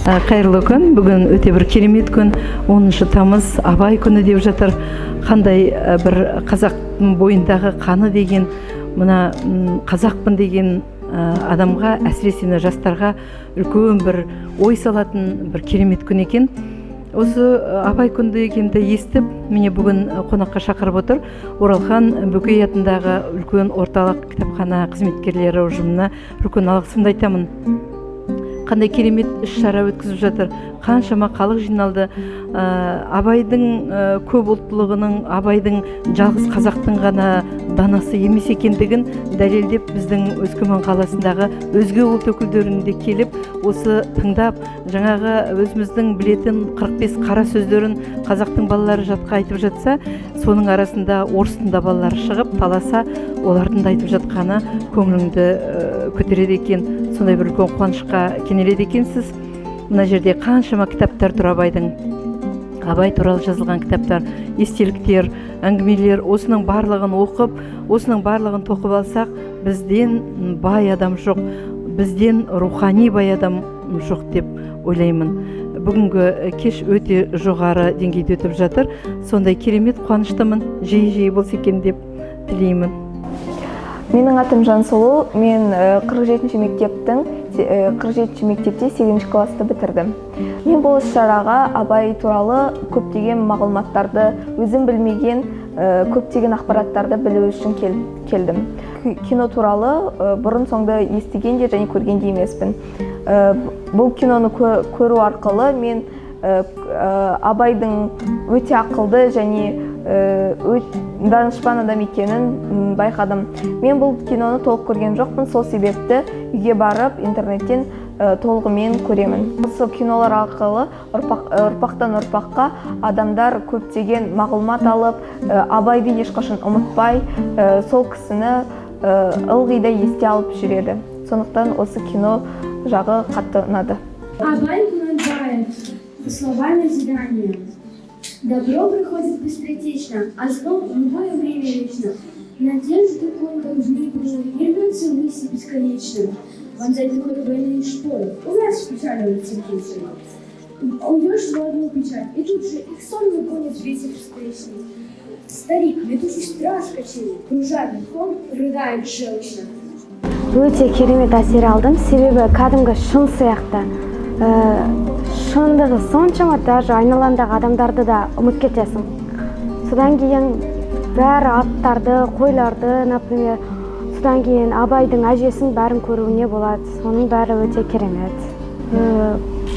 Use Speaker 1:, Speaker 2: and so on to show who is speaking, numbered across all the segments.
Speaker 1: Қайырлы күн! Бүгін өте бір керемет күн, 10 тамыз, Абай күні деп жатыр. Қандай бір қазақтың бойындағы қаны деген мына қазақпын деген адамға, әсіресе мына жастарға үлкен бір ой салатын бір керемет күн екен. Осы Абай күні дегенді естіп, міне, бүгін қонаққа шақырып отыр. Оралхан Бөкей атындағы үлкен орталық кітапхана қызметкерлері ұжымына үлкен алғысымды айтамын. Қандай керемет іс шара өткізіп жатыр, қаншама халық жиналды. Абайдың көп ұлттылығының, Абайдың жалғыз қазақтың ғана данасы емес екендігін дәлелдеп, біздің Өскемен қаласындағы өзге ұлт өкілдерінің де келіп, осы тыңдап, жаңағы өзіміздің білетін 45 қара сөздерін қазақтың балалары жатқа айтып жатса, соның арасында орыстың да балалары шығып таласа, олардың да айтып жатқаны көңіліңді көтереді екен, сондай бір үлкен қуанышқа кенеледі екенсіз. Мына жерде қаншама кітаптар тұр, Абайдың, Абай туралы жазылған кітаптар, естеліктер, әңгімелер. Осының барлығын оқып, осының барлығын тоқып алсақ, бізден бай адам жоқ, бізден рухани бай адам жоқ деп ойлаймын. Бүгінгі кеш өте жоғары деңгейде өтіп жатыр. Сондай керемет қуаныштымын, жиі жиі болса екен деп тілеймін.
Speaker 2: Менің атым Жансұлу. Мен 47 мектептің 47 мектепте 8 классты бітірдім. Мен бұл іс-шараға Абай туралы көптеген мағлұматтарды, өзім білмеген көптеген ақпараттарды білу үшін келдім. Кино туралы бұрын соңды естіген де және көрген де емеспін. Бұл киноны көру арқылы мен Абайдың өте ақылды және данышпан адам екенін байқадым. Мен бұл киноны толық көрген жоқпын, сол себепті үйге барып, интернеттен толығымен көремін. Осы кинолар арқылы ұрпақтан ұрпаққа адамдар көптеген мағлұмат алып, Абайды ешқашан ұмытпай, сол кісіні ылғи да есте алып жүреді. Сондықтан осы кино жағы қатты ұнады.
Speaker 3: Абай Кунанбаев. Слова назидания. Добро приходит быстротечно, а зло в любое время вечно. Надежду конь должны не рвется ввысь бесконечно. Вонзать такой двойные шпоры, увяз в печали сердечной. Уйдешь в одну печаль, и тут же их сонно гонит ветер встречный. Старик, летучий страж качелей, кружа верхом, рыдает желчно.
Speaker 4: Өте керемет әсер алдым, себебі кәдімгі шын сияқты. Шындығы соншама, даже айналаңдағы адамдарды да ұмытып кетесің. Содан кейін бәрі аттарды, қойларды, например, содан кейін Абайдың әжесін, бәрін көруіне болады. Соның бәрі өте керемет.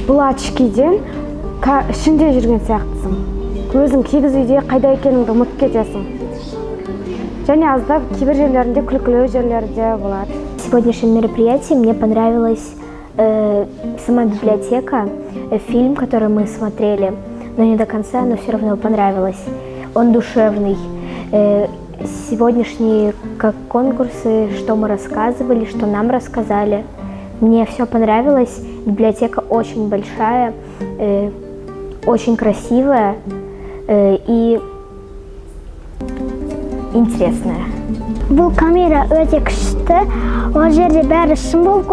Speaker 4: Бұл очкиден ішінде жүрген сияқтысың, өзің кигіз үйде қайда екеніңді ұмытып кетесің. Және аздап кейбір жерлерінде күлкілі жерлері де болады.
Speaker 5: В сегодняшнем мероприятии мне понравилась сама библиотека, фильм, который мы смотрели, но не до конца, но все равно понравилось. Он душевный. Сегодняшние как конкурсы, что мы рассказывали, что нам рассказали. Мне все понравилось. Библиотека очень большая, очень красивая и интересная.
Speaker 6: Бұл камера өте күшті. Ол жерде бәрі шын болып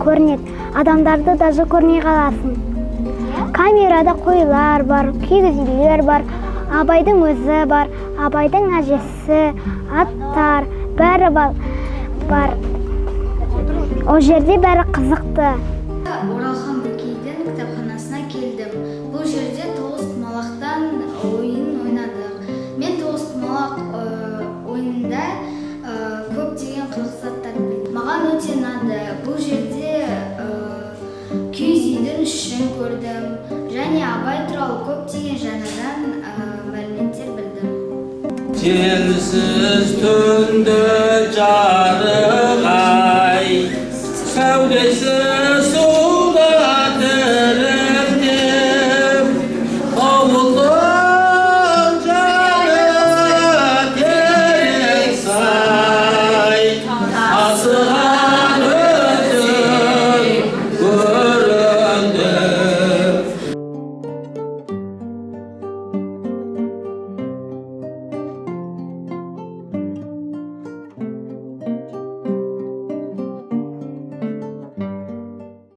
Speaker 6: көрінеді, адамдарды даже көрмей қаласың. Камерада қойлар бар, кигіз үйлер бар, Абайдың өзі бар, Абайдың әжесі, аттар, бәрі бар. Ол жерде бәрі қызықты.
Speaker 7: Оралхан Бөкейдің кітапханасына келдім. Бұл жерде тоғызқұмалақтан ойын ойнадық. Мен тоғызқұмалақ ойынында көптеген қызық заттар білдім. Маған өте ұнады. Бұл жерде киіз үйдің ішін көрдім және Абай туралы көптеген жаңадан мәліметтер білдім.
Speaker 8: Желсіз түнде.